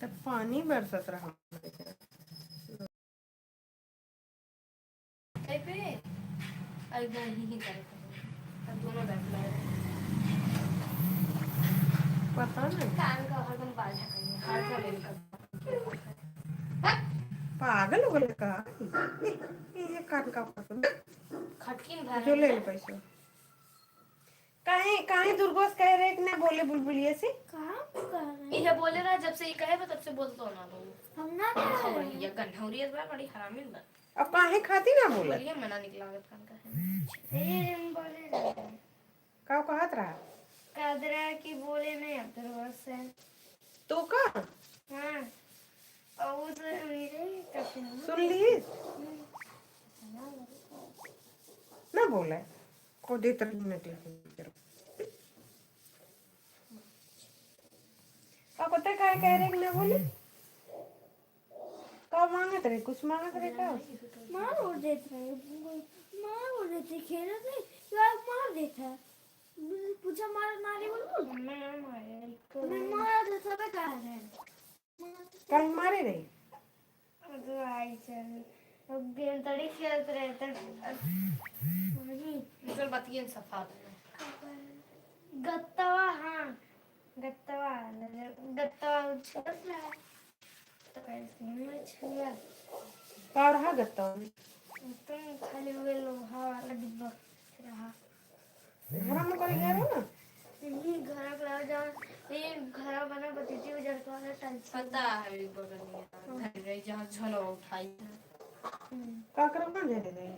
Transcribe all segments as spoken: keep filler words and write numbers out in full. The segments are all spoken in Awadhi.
तब पानी बरसत रहा हमरे घर। ए पे, आई दही ही करत है। अब दोनों दांत लगे। पता नहीं। कान का हरदम बाल झकाई है, हर का लेन का। पागल हो गए का? ये, ये कान का ऊपर से। खटकिन भर जो ले है। ले पैसा। काहे, काहे दुर्गोस कह रहे कि ना बोले बुलबुलिया से? कहाँ कह रहे? इहे बोले रहा, जब से ये कहे बा, तब से बोलतो ना बहू। हम ना कह रहे। गन्हौरिया, गन्हौरिया बा, बड़ी हरामी बा। अब काहे खाती ना बोलत? बोलिए, मना निकला आवत कान का है। ए, हम बोले रहे। का कहत रहा? कहत रहा कि बोले नहीं अब दुर्गोस से। तो का? हाँ। और वो तो मेरे कपड़े में सुन ली? हम्म। ना बोले। को देत रही नकली पिक्चर। का पता काहे कह रहे कि ना बोले? का मांगत रहे? कुछ मांगत रहे का? मार और देत रहे। मार और देते, खेलत रहे, यार मार देता। पूछा मार, मारे बोल बोल। मैं मारे। मैं मारा था, सब कह रहे हैं। काहे मारे रही? तो आई चल। अब गेम तड़ी खेलत रहे तो अब वही। चल बतियन सफा। गत्तवा, हाँ। गत्तवा, गत्तवा उछलत रहा। तो कैसे नहीं उछलिया? का रहा गत्तवा में? तुम खाली वो लोहा वाला डिब्बा रहा। घर में कोई घर हो ना? नहीं, घर के लगे जहाँ, ये घर बना बतीती उजर का वाला टाइल्स। पता है, एक बगल में हाँ। घर रही, जहाँ झोला उठाई। हम्म। का करब ना धरे रही?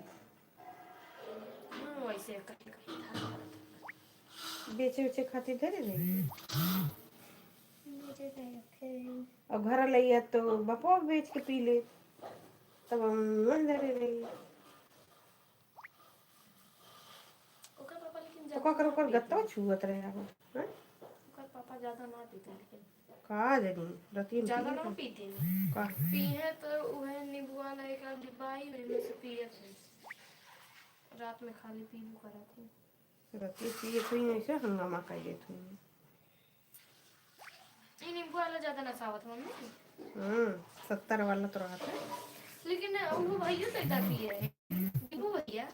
हाँ, वैसे कहीं, कहीं था। बेचे उचे खातिर धरे रही? बेचे थे, फिर अब घर लैया तो बपवा बेच के पी ले, तब हम मन धरे रही। ओकर पापा लेकिन तो ज्यादा का कर, ना ओकर पीते। गत्ता छुअत रहे अब, हैं? ओकर पापा ज्यादा ना पीते लेकिन। का जानी, रतिया में ज्यादा पिए ना तो। पीते हैं। का? पीहे तो उहे नींबुआ वाला एक आध डिब्बा आई, वही में से पिए थे। रात में खाली पीबू करत है। रतिया पिए थे, ऐसे हंगामा कर देते हैं। ई नींबू वाला ज्यादा नशा आवत, मम्मी। हम्म, सत्तर वाला तो रहत है। लेकिन वो भैया तो इधर पिए है। दीपू भैया।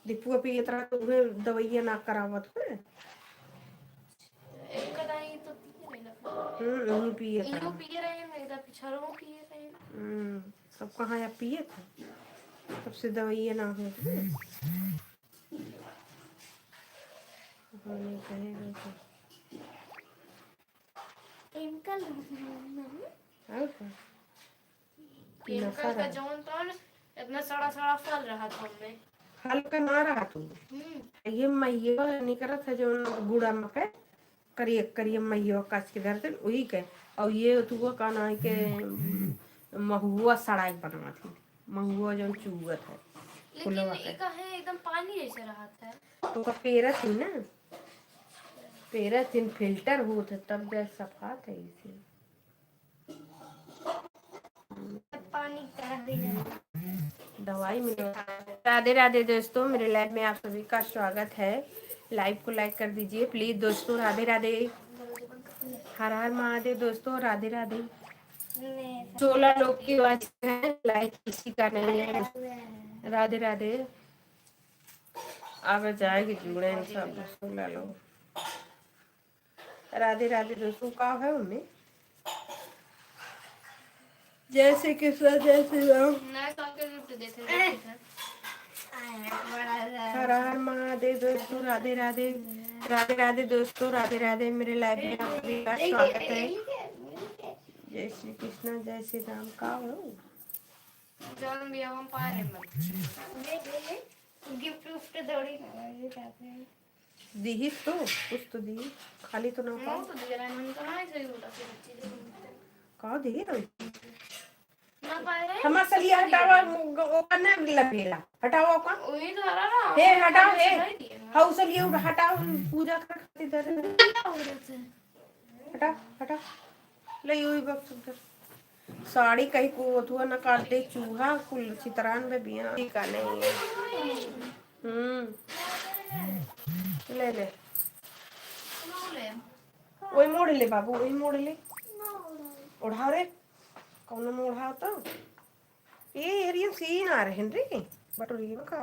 दीपुआ पियत रहा तो उहे दवाइया ना करावत है। एक दाई तो पिए रहे ना। हम्म, उही पियत इहो रहा। पिए रहे ना, इधर पिछड़ो पिए रहे। हम्म, सब कहाँ या पिए था। तब से दवाइया ना होत है। हाँ, नहीं कहेगा तो। केमिकल रहत है ना? और का? केमिकल नशा का रहत। जौन तौन इतना सड़ा सड़ा फल रहत हमें। फल का ना रहत हो। हम्म। ये मइयो निकरत है जौन गुड़ा में के, करिया करिया मइयो काच के धरते, वही के। और ये तो वो का नाम के, महुआ सड़ाई बनावत है। महुआ जौन चुअत है। लेकिन फुलवा के। ई काहे एकदम पानी जैसे रहत है? तो का पेरत ही ना, पेरत ही फिल्टर होत है, तब जा सफात है इसे। पानी का दवाई मिला। राधे राधे दोस्तों, मेरे लाइव में आप सभी का स्वागत है। लाइव को लाइक कर दीजिए प्लीज दोस्तों। राधे राधे, हर हर महादेव दोस्तों, राधे राधे। सोलह लोग की वाचिंग है, लाइक किसी का नहीं है। राधे राधे। आगे जाएगी जुड़े हैं सब सोलह लोग। राधे राधे दोस्तों, का है मम्मी? जय श्री कृष्णा, जय श्री राम। नया साल के गिफ्ट देते हैं, ठीक है। हर हर महादेव दोस्तों, राधे राधे। राधे राधे दोस्तों, राधे राधे। मेरे लाइव में आप सभी का स्वागत है। जय श्री कृष्णा, जय श्री राम। का हो? जौन भी हम पाए हैं, गिफ्ट उफ्ट दौड़ी ना, ये चाहते हैं। दीहिस तो, कुछ तो दी, खाली तो ना पाओ। तो दिया रहा, हम तो ना ऐसे ही उल्टा सीधा चीजें घूमते हैं। का दी रही? ना पाए रहे। हमार सलिया हटावा, ओका ना लगेला। हटावा ओका। वही तो आ रहा ना, हे, हटाओ, हे। हटाओ, सलिया उठा, हटाओ, हम पूजा कर खातिर दे रहे हैं। हटा, हटा। ले, यही बक्स उधर। साड़ी कहीं को ओथुआ न काट दे, चूहा कुल चितरान में बिया का नहीं है। हम्म। ले, ले। वही मोड़ ले बाबू, वही मोड़ ले। ओढ़ाओ रे, कौनो में ओढ़ाओ तो। ए, एरियन सीन आ रहे हैं रे, बटोरिया का।